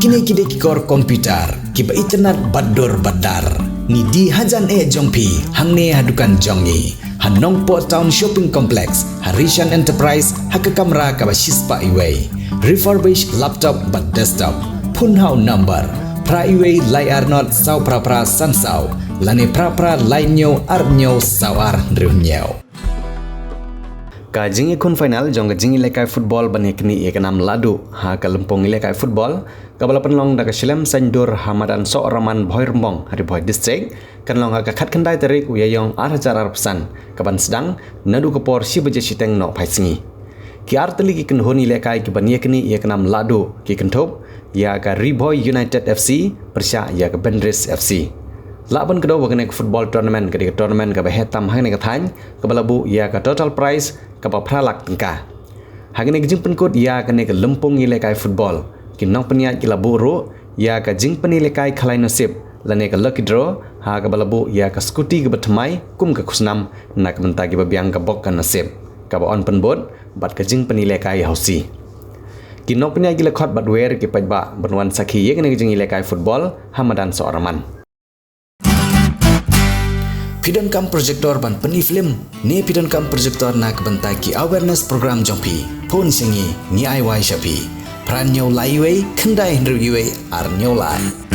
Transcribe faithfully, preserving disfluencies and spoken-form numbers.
Kine ki dei ki kor computer kiba itynnad bad dur bad dar. Ngi die hajan eh jong phi hangne ha dukan jong ngi ha Nongpoh Town Shopping Complex, ha Rishan Enterprise, ha ka kamra kaba shispah iwei. Refurbished laptop bad desktop. Phone ha u number phra iwei lai ar not saw phra phra san saw lane phra phra lai hynñiew ar hynñiew saw ar hynriew hynñiew. Ka jingïakhun final jong ka jingïalehkai football ban ïaknieh ïa ka nam lahduh ha ka lympung ïalehkai football kaba la pynlong da ka Shlem Saindur ha madan Sohraman, Bhoirymbong, ha Ri Bhoi District, kan long ha ka khatkhyndai tarik u Ïaïong ar hajar arphew san, kaban sdang naduh ka por shi baje shiteng nohphai sngi. Ki artylli ki kynhun ïalehkai kiban ïaknieh ïa ka nam lahduh ki kynthup ïa ka Ri Bhoi United F C pyrshah ïa ka Bendris F C. Lah ban kdew ba kane ka football tournament ka dei ka tournament kaba heh tam ha kane ka thaiñ, kaba la buh ïa ka total prize kaba phra lak tyngka. Ha kane ka jingpynkut ïa kane ka lympung ïalehkai football, ki nongpynïaid ki la buh ruh ïa ka jingpynïalehkai khalai nasib lane ka lucky draw, ha kaba la buh ïa ka scooty kaba thymmai kum ka khusnam na ka bynta kiba biang ka bok ka nasib kaba yn pynbud bad ka jingpynïalehkai hausi. Ki nongpynïaid ki la khot bad wer ki paidbah ban wan sakhi ïa kane ka jingïalehkai football ha madan Sohraman. Phi donkam projector ban pyni film ne phi donkam projector na ka bynta ki awareness program jong phi? Phone sha ngi, ngi ai wai sha phi. Phra hynñiew lai iwei khyndai hynriew iwei ar hynñiew lai.